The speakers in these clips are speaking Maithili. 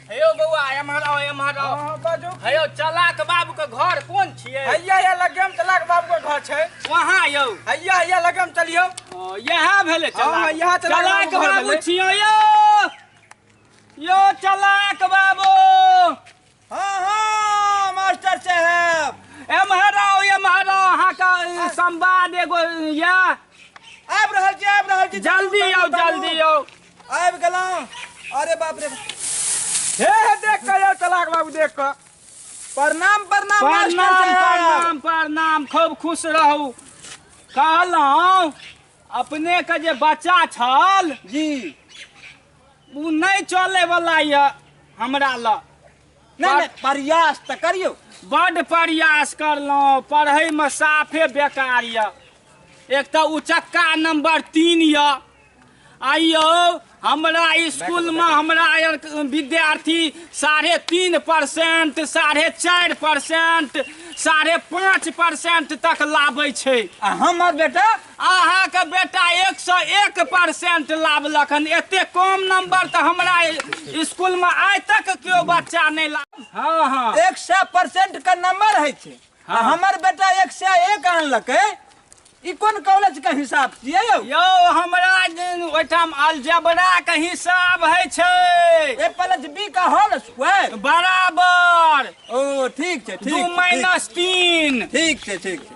हेयो बौआ, एम्हर आउ, एम्हर आउ। हाँ, बाजू। हेयो, चलाक बाबू के घर कोन छियै? हैया हैया लगेम चलाक बाबू के घर छै। वहाँ यौ। हैया हैया लगेम चलियौ। ओ, इएह भेलै चलाक। हाँ, इएह चलाक चलाक बाबू घर बाबू भेलै। छियौ यौ। यौ चलाक बाबू। हाँ हाँ मास्टर साहब। एम्हर आउ, एम्हर आउ, अहाँके संवाद एगो यऽ। आबि रहल छी, आबि रहल छी। जल्दी आउ, जल्दी आउ। आबि गेलहुँ। अरे बाप रे। हे हे देख कऽ यौ चलाक बाबू, देख कऽ। प्रणाम प्रणाम मास्टर प्रणाम साहब। प्रणाम प्रणाम, खूब खुश रहू। कहलहुँ अपने के जे बच्चा छल जी, ओ नहि चले वाला यऽ हमरा लग। नहि नहि, प्रयास तऽ करियौ। बड्ड प्रयास करलहुँ, पढ़ैमे साफे बेकार यऽ। एक तऽ उचक्का नंबर 3 यऽ। आइयो हमरा स्कूलमे हमरा विद्यार्थी 3.5%, 4.5%, 5.5% तक लाबै छै। आ हमर बेटा? अहाँके बेटा 101% लाबलक हन। एते कम नंबर तऽ हमरा स्कूलमे आइ तक केओ बच्चा नहि लाब। हाँ हाँ, 100% के नंबर होइ छै। आ हमर बेटा 101 आनलकै। ई कोन कॉलेज के हिसाब छियै यौ? यौ हमरा ओहिठाम अलजेब्रा के हिसाब होइ छै। ए प्लस बी का होल स्क्वायर बराबर। ओ ठीक छै, ठीक 2 - 3। ठीक छै, ठीक छै।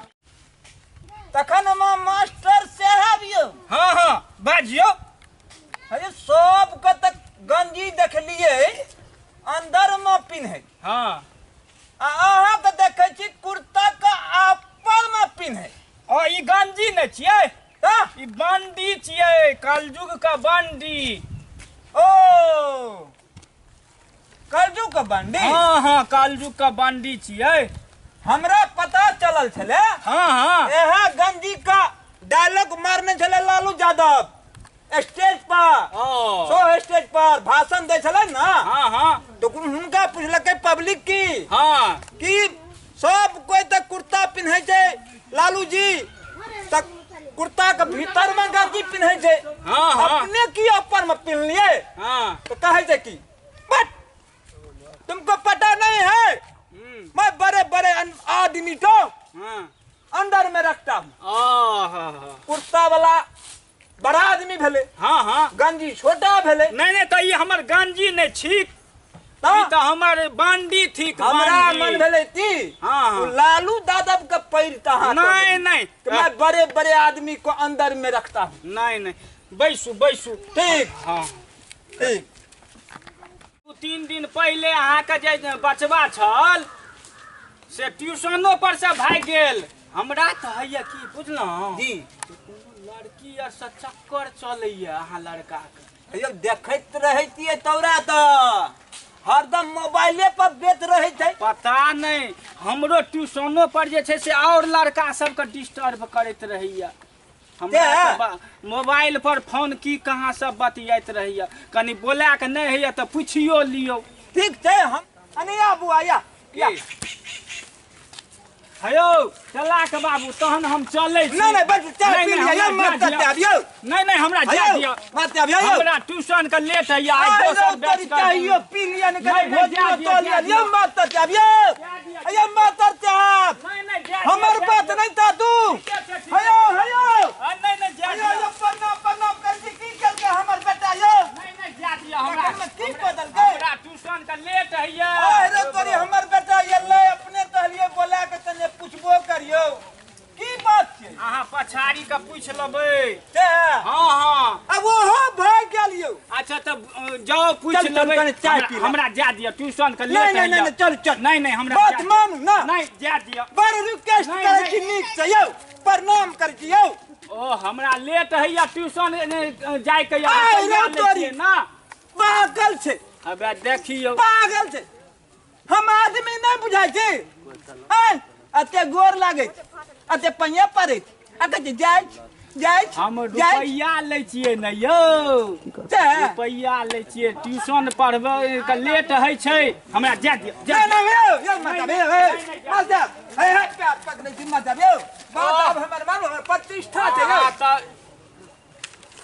तखन हम मास्टर साहब यौ। हाँ हाँ बाजियौ। अरे सबके तऽ गंजी देखलियै अंदर मे पिन्है। हाँ। आ अहाँके देखै छी कुर्ता के अपर मे पिन्है। ओ ई गंजी नहि छियै, तऽ ई बंडी छियै, कलयुग के बंडी। ओ कलयुग के बंडी? हाँ हाँ, कलयुग के बंडी छियै। हमरा पता चलल छलै। हाँ हाँ। एहे गंजी का डायलॉग मारने छलै लालू यादव स्टेज पर। ओ। सो स्टेज पर भाषण दै छलै ना। हाँ हाँ। तो हुनका पुछलकै पब्लिक की, हाँ, कि सब कोई तऽ कुर्ता पिन्है छै लालू जी, तऽ कुर्ता के भीतर में गंजी पिन्है छै। हाँ, हाँ। अपने की ऊपर में पिन्हलियै? हाँ। तो कहै छै कि बट तुमको पता नहीं है, मैं बड़े बड़े आदमी तो हाँ। अंदर में रखता हूँ। कुर्ता वाला बड़ा आदमी भेले। हाँ हाँ। गंजी छोटा भेले। नहीं नहीं, तो ये हमर गंजी नहीं ठीक, ई तो हमर बांडी ठीक। हमरा मन भेले ती। हाँ हाँ। लालू यादव के पैर तहाँ नहीं नहीं, तो मैं बड़े बड़े आदमी को अंदर में रखता हूँ। नहीं नहीं, बैसू बैसू। ठीक। हाँ ठीक। 2-3 दिन पहले अहाँके जे बचबा छल से ट्यूशनो पर से भागि गेल। हमरा तऽ होइए की बुझलहुँ जी, लड़की आर से चक्कर चलैया अहाँ लड़का के। यौ देखैत रहै छियै तौरा तऽ हरदम मोबाइले पर बेच रहै छै। पता नहि, हमरो ट्यूशनो पर जे छै से आओर लड़का सबके डिस्टर्ब करैत रहैया। हमरा मोबाइल पर फोन की कहाँ सब बतियाइत रहैया। कनि बोला के नहि होइया तऽ पुछियो लियौ। ठीक छै, हम अनिया बुआ या। हेयौ चलाक बाबू, तहन हम चलै छी। नहीं नहीं, बस चाय पी लिया यौ, मत आबियौ। नहीं नहीं, हमरा जा दियौ, मत आबियौ। हमरा ट्यूशन के लेट है आइ, दोसर बैच के चाहियो पी लिया ने कने भोजियो तो लिया यौ, मत आबियौ। अयो मत आब, नहीं नहीं, हमर बात नहीं ता तू। हेयौ हेयौ, नहीं नहीं, जा दियौ। प्रणाम प्रणाम कर छी, की करके हमर बेटा यौ? नहीं नहीं, जा दियौ। हमरा की बदल गए? हमरा ट्यूशन के लेट है। अरे तोरी हमर बेटा येलै, अपने कहलियै बोला के तने पूछबो करियौ की बात छै। अहाँ पछाड़ी के पूछ लेबै। ते हाँ हाँ। अब ओहो भाग गेल यौ। अच्छा तऽ जाओ पूछ लेबै। हमरा जा दियौ, ट्यूशन के लेट है। नहीं नहीं, चल चल। नहीं नहीं, हमरा बात मानू ना। नहीं, जा दियौ। बड़ रिक्वेस्ट करै छी नीक से यौ, प्रणाम करै छी यौ। ओ हमरा लेट है ट्यूशन जाय के ना। पागल छै। अबे देखियौ, पागल छै। हम आदमी नहीं बुझाइ छै। अते गोर लागै छै, अते पैया पड़ै छै, आ कहै छै जाइ जाइ। हम रुपैआ लै छियै ने यौ, रुपैआ लै छियै। ट्यूशन पढ़बै के लेट होइ छै। हमरा जा दियौ। प्रतिष्ठा छै।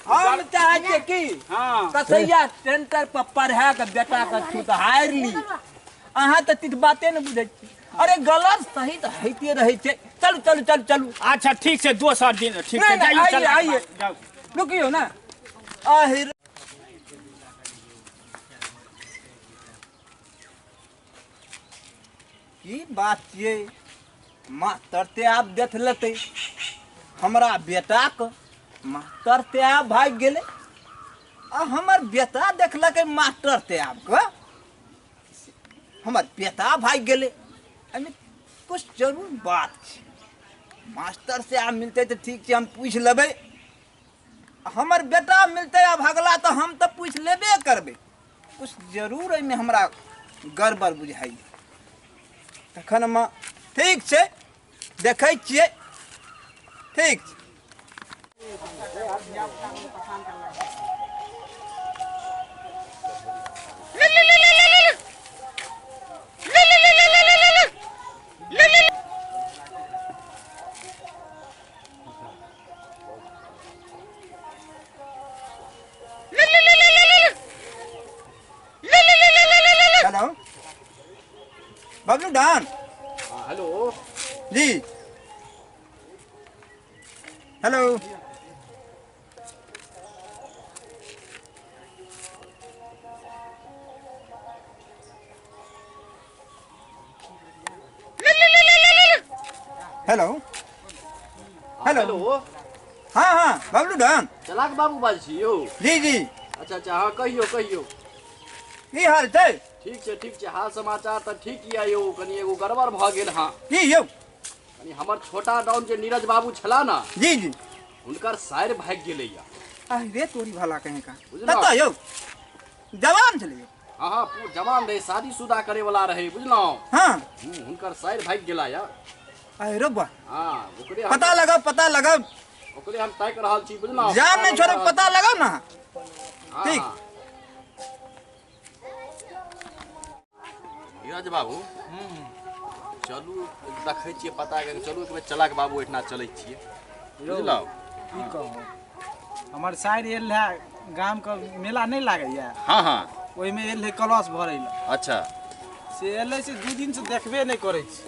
हम चाहै छियै कि हाँ कसैया सेंटर पर पढ़ा के बेटा के सुधारि ली। अहाँ तऽ तीत बाते ने बुझै छी। अरे गलत सही तऽ होइते रहै छै। चलू चलू चलू चलू। अच्छा ठीक छै, दोसर दिन ठीक छै। आइए आइए, रुकियौ ने। आहिर की बात छियै, मास्टर ते आब देख लेतै हमरा बेटाके। मास्टर ते आब भागि गेलै आ हमर बेटा देखलकै मास्टर ते आबके, हमर बेटा भागि गेलै। एहिमे किछु जरूर बात छै। मास्टर से आब मिलतै तऽ ठीक छै, हम पूछि लेबै। हमर बेटा मिलतै आ भगला तऽ हम तऽ पूछि लेबे करबै। किछु जरूर एहिमे हमरा गड़बड़ बुझाइए। तखन हम ठीक छै, देखै छियै। ठीक छै। हेलो बबलू डान। हेलो जी। Hello hello hello. हाँ हाँ बबलू डान। चलाक बाबू बाजै छी यौ? जी जी। अच्छा अच्छा, हाँ कहियौ कहियौ। की हाल छै? ठीक छै ठीक छै। हाल समाचार तऽ ठीक यऽ यौ, कनि एगो गड़बड़ भऽ गेल। हाँ की यौ? कनि हमर छोटा डाउन जे नीरज बाबू छला ना, जी जी, हुनकर सायर भागि गेलै या। अरे तोरी भला कहीं का। कतऽ यौ? जवान छलै यौ? हाँ हाँ जवान रहै, शादीशुदा करे वाला रहै, बुझलहुँ? हाँ। हुनकर सायर भागि गेला या। अरे बा। हाँ ओकरे पता लगाओ, पता लगाओ। ओकरे हम ताकि रहल छी, बुझलहुँ? जान नहीं छोड़ो, पता लगाओ ना। ठीक। नीरज बाबू चलू देखै छियै, पता कर चलू एक बेर चलाक बाबू एहिठिना चलै छियै, बुझलहुँ? की कहू, हमर साइर आयल रहए गामके मेला नहि लागैए? हाँ हाँ। ओहिमे आयल रहै कलश भरै लए। अच्छा। से एलै से 2 दिन से देखबे नहि करै छै।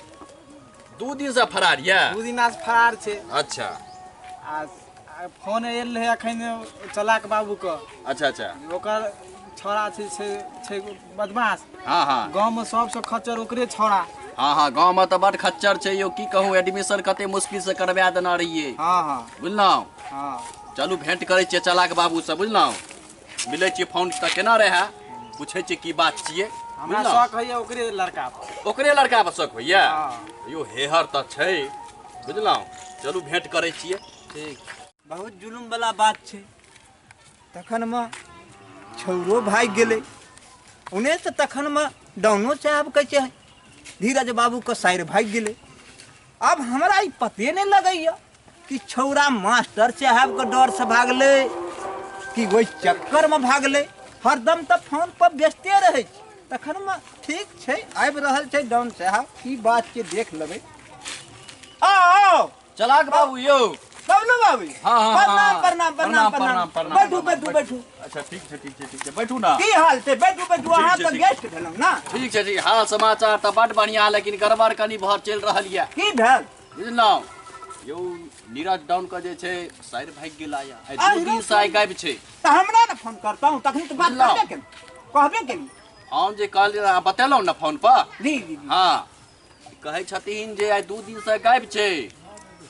2 दिन से फरार यऽ? 2 दिन आज फरार छै। अच्छा। आ फोन आयल रहै एखन चलाक बाबूके। अच्छा अच्छा। ओकर छौड़ा छै छै बदमाश। हाँ हाँ। गाँवमे सबसँ खच्चर ओकरे छौड़ा। हाँ हाँ, गाँवमे तऽ बड खच्चर छै यौ, की कहूँ। एडमिशन कते मुश्किल से करवा देना रहियै। हाँ हाँ। बुझलहुँ? हाँ। चलू भेंट करै छियै चलाक बाबूसँ, बुझलहुँ? मिलै छियै फोन तऽ केना रहए, पूछै छियै की बात छियै। हमरा शौक होइए ओकरे लड़का पर। ओकरे लड़का पर शौक होइए? यौ हेहर तऽ छै, बुझलहुँ? चलू भेंट करै छियै। ठीक। बहुत जुलुम वाला बात छै। तखनमे छौरो भागि गेलै ओने से, तखनमे डाउनो साहब कहै छै धीरज बाबूके सायर भागि गेलै। आब हमरा ई पते नहि लगैए कि छौड़ा मास्टर साहबके डरसँ भागलै कि ओहि चक्करमे भागलै। हरदम तऽ फोन पर व्यस्ते रहै छै। तखनमे ठीक छै, आबि रहल छै डाउन साहब, की बात छै देख लेबै। आओ चलाक बाबू यौ। बबलू बाबू। हाँ हाँ। प्रणाम प्रणाम प्रणाम प्रणाम प्रणाम। बैठू बैठू बैठू। अच्छा ठीक छै ठीक छै ठीक छै, बैठू ना। की हाल छै? बैठू बैठू, अहाँ तऽ गेस्ट भेलहुँ ना। ठीक छै ठीक। हाल समाचार तऽ बड बढ़िया, लेकिन गड़बड़ कनि भऽ चलि रहल यऽ। की भेल? बुझलहुँ यौ, नीरज डाउन के जे छै सायर भागि गेला या। आइ 2 दिन से आइ गायब छै। तऽ हमरा ने फोन करतहुँ तखन तऽ बात करबे केलहुँ, कहबे केलहुँ। हम जे कहलियै बतेलहुँ ने फोन पर। जी जी। हाँ कहै छथिन जे आइ 2 दिन से गायब छै।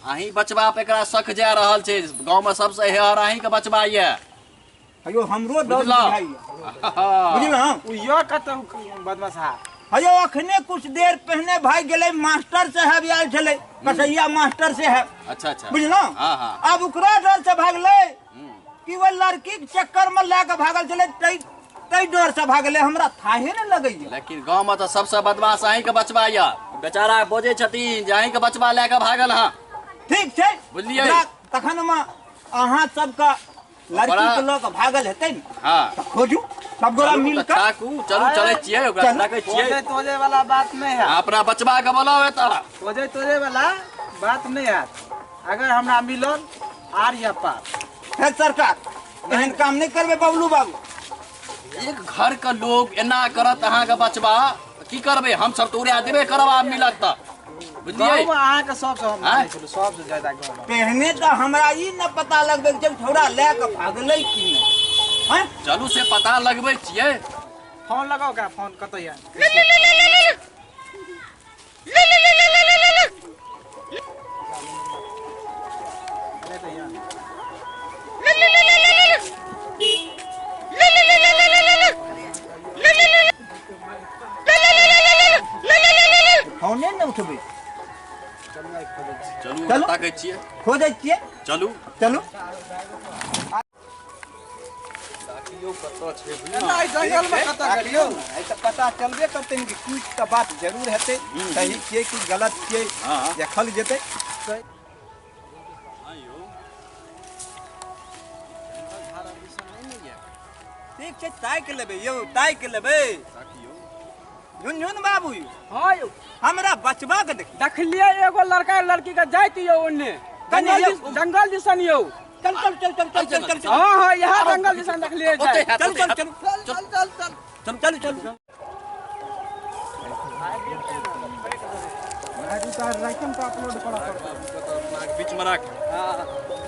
अहीं बचबा पे एकरा सख जा रहल छै। गाँवमे सबसँ हेहर अहीं के बचबा यऽ। हयो हमरो डर बुझाइए, बुझलहुँ? ओ यऽ कतऽ बदमाशा? हयो अखने कुछ देर पहिने भागि गेलै। मास्टर साहब आयल छलै, कसैया मास्टर साहब। अच्छा अच्छा। बुझलहुँ? हाँ हाँ। आब ओकरा डर से भागलै कि ओहि लड़कीके चक्करमे लए कऽ भागल छलै, तै डर से भागलै। हमरा थाहे नहि लगैए। लेकिन गाँवमे तऽ सबसँ बदमाश अहीं के बचबा यऽ। बेचारा बजै छथिन जे अहीं के बचबा लए कऽ भागल। हँ ठीक छै, बुझलियै? तखनमे अहाँ सबके लड़की के लऽ कऽ भागल हेतै ने। हाँ। तऽ खोजू सब गोरा मिल कऽ। चलू चलै छियै, ओकरा ताकै छियै। खोजै तोजै वाला बात नहि है। अपना बचबा के बोलाउ एतऽ। खोजै तोजै वाला बात नहि हैत। अगर हमरा मिलल आर या पार। हे सरकार, एहन काम नहि करबै बबलू बाबू। एक घर के लोग एना करत अहाँके बचबा की करबै? हम सब तऽ उड़ा देबे करब आब मिलत तऽ, बुझलियै? अहाँके सबसँ हम मानै छलहुँ, सबसँ ज्यादा गाँव। पहिने तऽ हमरा ई न पता लगबै जे छौड़ा लए कऽ भागलै कि नहि। हैं? चलू से पता लगबै छियै। फोन लगाओ का, फोन कतऽ यऽ? फोने नहि उठबै। चलू चलू। ताकै छियै, खोजै छियै। चलू चलू। ताकियौ कतऽ छै। एना जंगल में कतऽ गेलियौ? आइ तऽ पता चलबे करतै ने कि कुछ तऽ बात जरूर हेतै, सही छियै कि गलत छियै हँ। देखल जेतै। ठीक छै, ताकि लेबै यौ, ताकि लेबै। झुनझुन बाबू यौ, हाँ यौ, हमरा बचबा के देख देखलियै एगो लड़का लड़की के जाइत यौ ओन्ने कने जंगल यौ? जंगल दिसन यौ। चल चल चल चल चल चल चल चल। हाँ हाँ, यहाँ जंगल दिसन देखलियै ओतै जाइत। हैत, चल ओतै चल हैत। चल चल चल चल चल चल। अपलोड करऽ पड़तै। बीच में राख।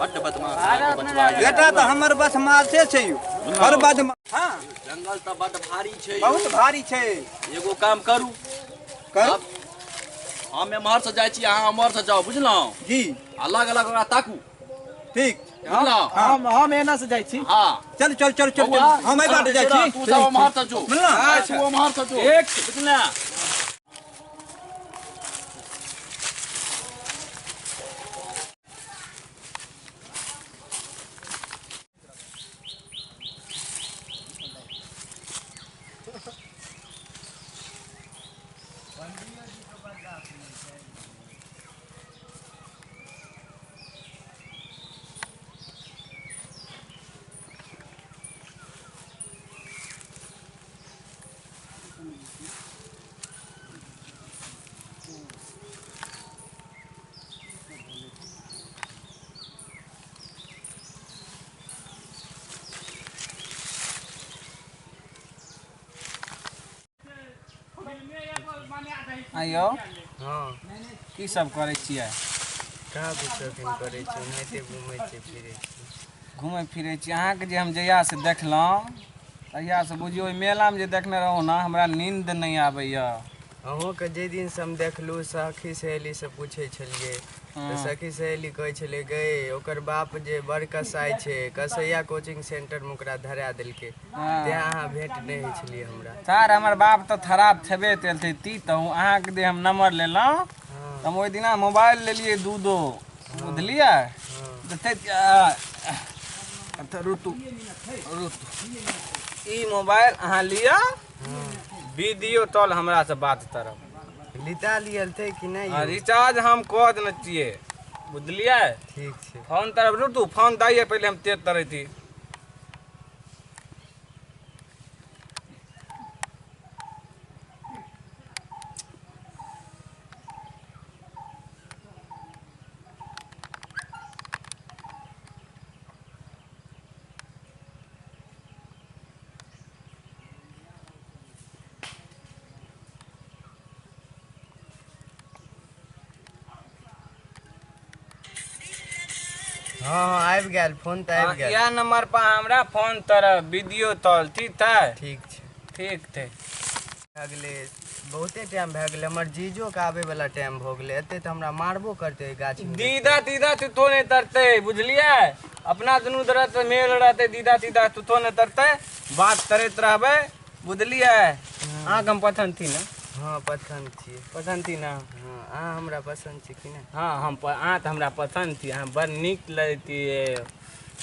बड्ड बदमाश अहाँके बचबा यौ। बेटा तऽ हमर बदमाशे छै यौ, बड़ बदमाश। हाँ, जंगल तऽ बड्ड भारी छै यौ। बहुत भारी छै। एगो काम करू, करू। हम एम्हर से जाइ छी, अहाँ एम्हर से जाउ, बुझलहुँ? जी। अलग अलग ओकरा ताकू। ठीक। बुझलहुँ? हम एना से जाइ छी। हाँ, चल चल चल चल चल, हम एहि बाटे जाइ छी। तू सब एम्हर से जो। बुझलहुँ? तू एम्हर से जो। एक बुझलहुँ? आइयो। हाँ, की सब करै छियै? कहाँ कुछो एखन करै छी, ओनाहिते घूमै छियै फिरै छी। घुमै फिरै छी। अहाँके जे हम जहियासँ देखलहुँ तहियासँ बुझियौ ओहि मेलामे जे देखने रहौँ ने, हमरा नींद नहि आबैए। अहूँके जाहि दिनसँ हम देखलहुँ, सखी सहेली से पूछै छलियै तऽ सखी सहेली कहै छलै गै ओकर बाप जे बड़ कसाइ छै, कसैया कोचिंग सेंटरमे ओकरा धरा देलकै, तेँ अहाँ भेंट नहि होइ छलियै हमरा। सर, हमर बाप तऽ खराब छेबे तेलतै ती तऽ अहाँके जे हम नंबर लेलहुँ तऽ हम ओहि दिना मोबाइल लेलियै दू दो, बुझलियै? तऽ रुतु रुतु, ई मोबाइल अहाँ लिअ, वीडियो कॉल हमरा से बात करब। लिता लियल थे कि नहि? आ रिचार्ज हम कऽ देने छियै, बुझलियै? ठीक छै। फोन तरफ रुतु, फोन दैयै पहिले, हम तेज तरै छी। हाँ हाँ, आबि गेल फोन तऽ आबि गेल। इएह नंबर पर हमरा फोन करब वीडियो कॉल, ठीक छै? ठीक छै। ठीक छै। भए गेलै, बहुते टाइम भए गेलै, हमर जीजोके आबैवला टाइम भऽ गेलै, एते तऽ हमरा मारबो करतै गाछ। दीदा तीदा तुतो नहि तरतै, बुझलियै? अपना दुनू तरह मेल रहतै, दीदा तीदा तुतो नहि तरतै, बात करैत रहबै, बुझलियै? अहाँके हम पसन्द छी ने? हाँ, पसन्द छियै। पसन्द छी ने? हाँ, अहाँ हमरा पसन्द छी कि नहि? हाँ, हम अहाँ तऽ हमरा पसन्द छी, अहाँ बड़ नीक लगतियै,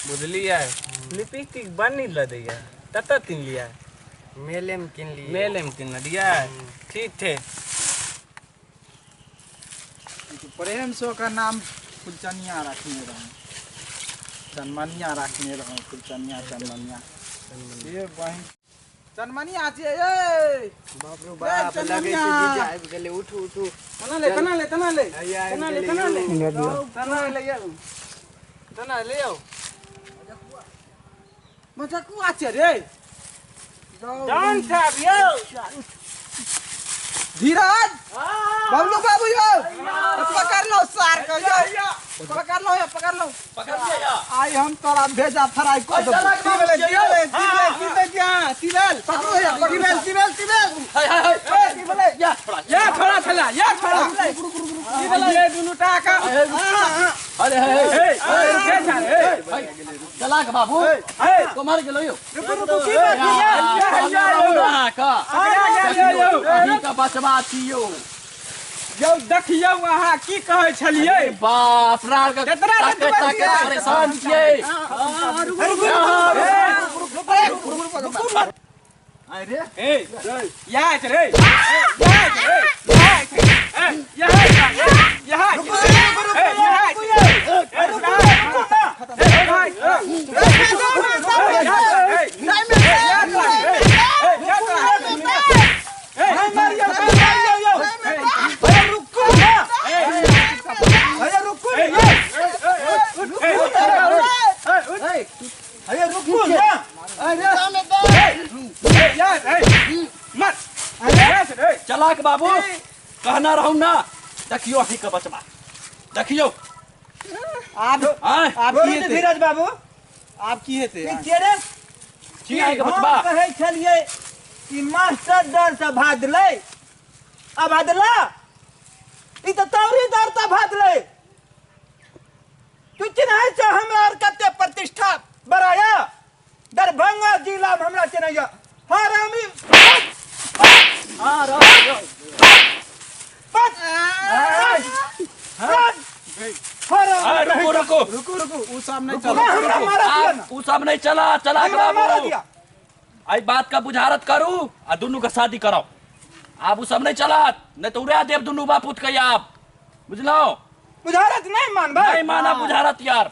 बुझलियै? लिपस्टिक बड़ नीक लगैए, कतऽ किनलियै? मेलेमे किनलियै। मेलेमे किनलियै? ठीक छै। प्रेम से ओकर नाम फुलचनिया रखने रहौं, चनमनिया रखने रहौं, फुलचनिया चनमनिया। से बहिन चनमनिया छियै। ए बाप रो बाप, लगै छै जीजा आबि गेलै, उठू उठू। तना ले, तना ले, तना ले, हैया आबि तना ले, गेलै तना ले, यौ। तना ले यौ, तना ले यौ। मजाकुआ छै रे जान साहब यौ धीरज बबलू बाबू यौ पकड़ लो सार के यौ पकड़ लो यौ पकड़ लो पकड़ लिया आई हम तोरा भेजा फ्राई कर देबो। तिबेल तिबेल तिबेल तिबेल तिबेल पकड़ो यौ तिबेल तिबेल तिबेल हाय हाय हाय तिबेल या छोड़ा या छोड़ा छला या छोड़ा तिबेल ये दुनू टाका अरे हे हे हे हे चलाक बाबू तुम्हारे गेलो यो रुको रुको की बात अहीं का बचबा छियो यौ देखियौ अहाँ की कहै छलियै बाप रा के केतना ताके ताके परेशान छियै। अरे ए या रे या रे या या चलाक बाबू कहना रहू ना देखियो अहीं के बचबा देखियो आप आय आप की हेतै धीरज बाबू आप की हेतै ठीक छियै रे छी अहीं के बचबा हम कहै छलियै कि मास्टर डर से भादलै आ भादला ई तऽ तौरी डर से भादलै। तू चिन्है छ हमरा और कते प्रतिष्ठा बड़ाया दरभंगा जिला में हमरा चिन्हैया हरामी रुको रुको रुको रुको उ सब नहीं रुको, चला हमरा मारा दिया ना उ सब नहीं चला चलाक हमरा मारा बाबू दिया। आई बात का बुझारत करू आ दुनू का शादी कराओ। आब उ सब नहीं चलत नहीं तो उड़ा देब दुनू बापूत के आप बुझलो बुझारत नहीं मानबै नहीं माना बुझारत यार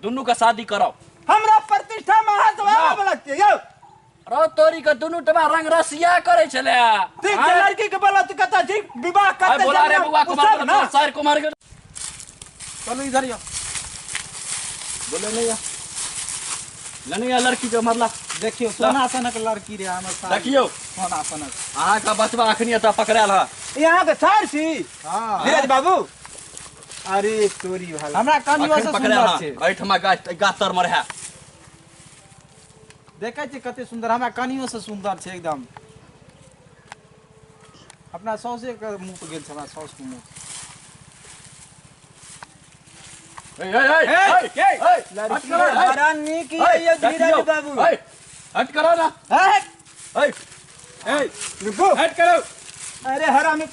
दुनू का शादी कराओ। हमरा प्रतिष्ठा में हाथ वाला वाला छियै यौ रो तोरी के दुनू टमा रंग रसिया करे छले। ठीक छै लड़की के बोला तू कत छी विवाह आय करते बोला रे बुआ कुमार ना सर कुमार के चलो इधर यो बोले नहीं या लने या लड़की के मरला। देखियो सोना सनक लड़की रे हमर साथ देखियो सोना सनक अहाँ का बचबा अखनी एतऽ पकड़ायल ह यहाँ के सर छी हां धीरज बाबू। अरे तोरी भाला हमरा कनियो अखन से पकड़ायल सुंदर ह छै एहिठमा गाछ गाछ तर मे रहै देखै छी कते सुंदर हमरा कनियो से सुंदर छै एकदम। अपना सौसे के मुंह पर गेल छै हमरा सौस के मुंह। ए ए ए ए लड़की बड़ा नीक ये धीरज बाबू ए हट करो ना ए ए रुको हट करो। अरे हरामी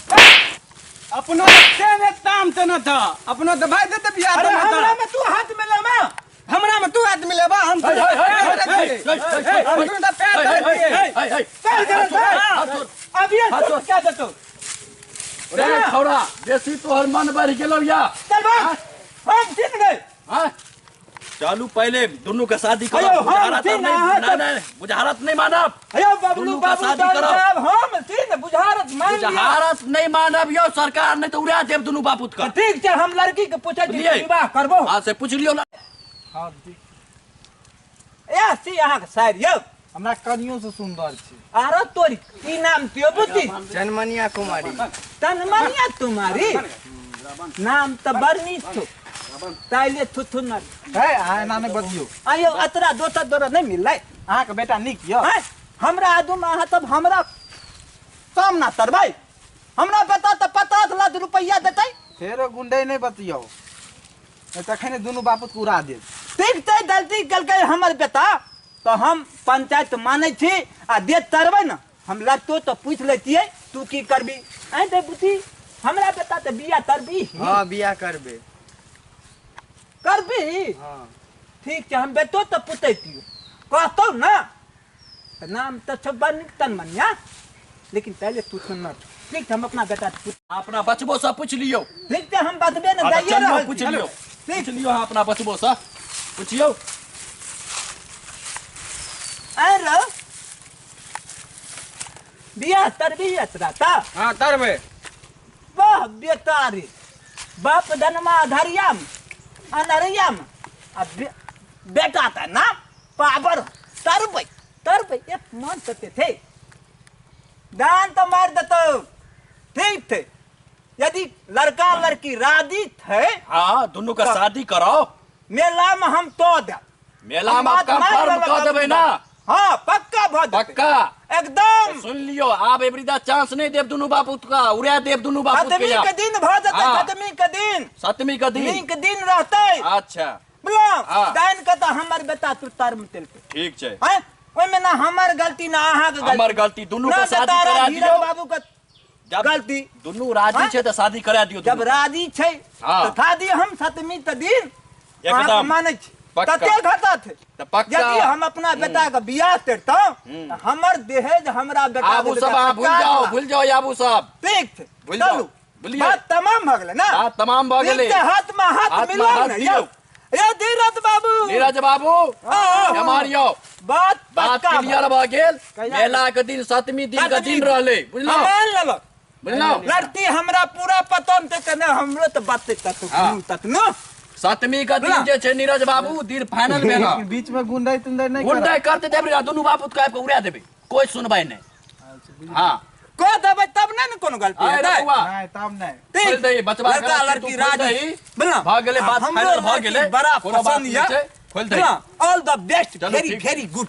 अपनो ते ने ताम ते न था अपनो तो भाई देते बियाह अरे ते न था हमरा में तू हाथ मिलामा हमरा में तू हाथ मिलेबा हम तो हम तो पैर धरलियै पैर धरल अब ये क्या देतो रे छौड़ा बेसी तोहर मन बढ़ गेलौ या चल भाग हम जीत गए। हां चलू पहले दोनों का शादी करो। बुझारत नहीं नहीं बुझारत नहीं मानब। अयो बबलू बाबू साहब हम तीन बुझारत मान लिया बुझारत नहीं मानब यो सरकार नहीं तो उड़ा देब दोनों बापूत का। ठीक छै हम लड़की के पूछै छी विवाह करबो। हां से पूछ लियो ना। हां ए सी अहाँ के सार यौ हमरा कनियो से सुंदर छै। आरो तोरी की नाम तियो बुद्धि चनमनिया कुमारी। तनमनिया तुम्हारी नाम त बड़ नीक छौ ताइले थुथु न है अहाँ एना नहि बजियौ। आयो अतरा दोसर दोरा नहीं मिललै। अहाँ के बेटा नीक यौ हमरा आदम अहाँ तब हमरा सामना तरबै हमरा बता त 50 लाख रुपैया देतै। फेरो गुंडे नहीं बतियौ नहीं तखने दुनू बापूत के उड़ा देब। ठीक छै गलती केलकै हमर बेटा तो हम पंचायत मानै छी आ दे तरबै न हम लगतो तो पूछ लेतियै तू की करबी। आइ दे बुद्धि हमरा बेटा त बियाह तरबी। हां बियाह करबे करबी। हां ठीक छै हम बेटो त पुतैतियो कहतौ ना त नाम त छौ बड़ नीक तनमनिया लेकिन पहले तू सुन न। ठीक छै हम अपना बेटा अपना बचबो से पूछ लियो। ठीक छै हम बतबे न जाइए रहल पूछ लियो। पूछ लियो हां अपना बचबो से पूछियो। अरे बियाह तरबी अतराता। हां तरबे वाह बेटा रे बाप धनमा धरियाम अनरियाम आ बेटा त ना पावर तरबै तरबै एक मन तते थे दान तो मार देतौ। ठीक थे, यदि लड़का लड़की राजी थे हाँ दुनू का शादी कराओ, मेला में हम तो दे, मेला में कंफर्म कह देबै ना। हाँ पक्का भ जेतै, पक्का एकदम। सुन लियो आब एबरीदा चांस नहीं देब दुनू बापूत का, उड़ा देब दुनू बापूत के। सतमी के दिन भ जेतै, सतमी के दिन, सतमी के दिन नीक दिन रहतै। अच्छा बुझलौ, दान के त हमर बेटा तू तर में तेलकै। ठीक छै, हैं ओइमे ना हमर गलती ना अहाँ के गलती, हमर गलती, दुनू के शादी करा दियो बाबू के गलती, दुनू राजी छै त शादी करा दियो। जब राजी छै त शादी हम सतमी के दिन एकदम मानै छी, तते घटा थे त पक्का। यदि हम अपना बेटा के बियाह करतौ त हमर दहेज हमरा बेटा आबू सब अहाँ भूल जाओ, भूल जाओ आबू सब। ठीक छै, भूल जाओ, बात तमाम भ गेलै ना, बात तमाम भ गेलै। हाथ में हाथ मिलाउ ने यौ, ए धीरज बाबू, नीरज बाबू हमार यौ बात बात क्लियर भ गेल। मेला के दिन सतमी दिन के दिन रहलै, बुझलौ, बुझलौ। लड़की हमरा पूरा पतन ते कने हमरो त बात तक तक न सतमी के दिन जे छै नीरज बाबू दिन फाइनल भेल। बीच में गुंडाई तुंडाई नहीं गुंडाई करते देबे, दुनू बापूत के आबि के उड़ा देबे, कोई सुनबाई नहीं। हां कह देबै तब नै ने कोनो गलती हेतै, नहीं तब नहीं। खोल दही बचवा लड़का लड़की राजी बुझलौ भ गेलै, बात फाइनल भ गेलै, बड़ा पसंद या खोल दही। All the best, very very good.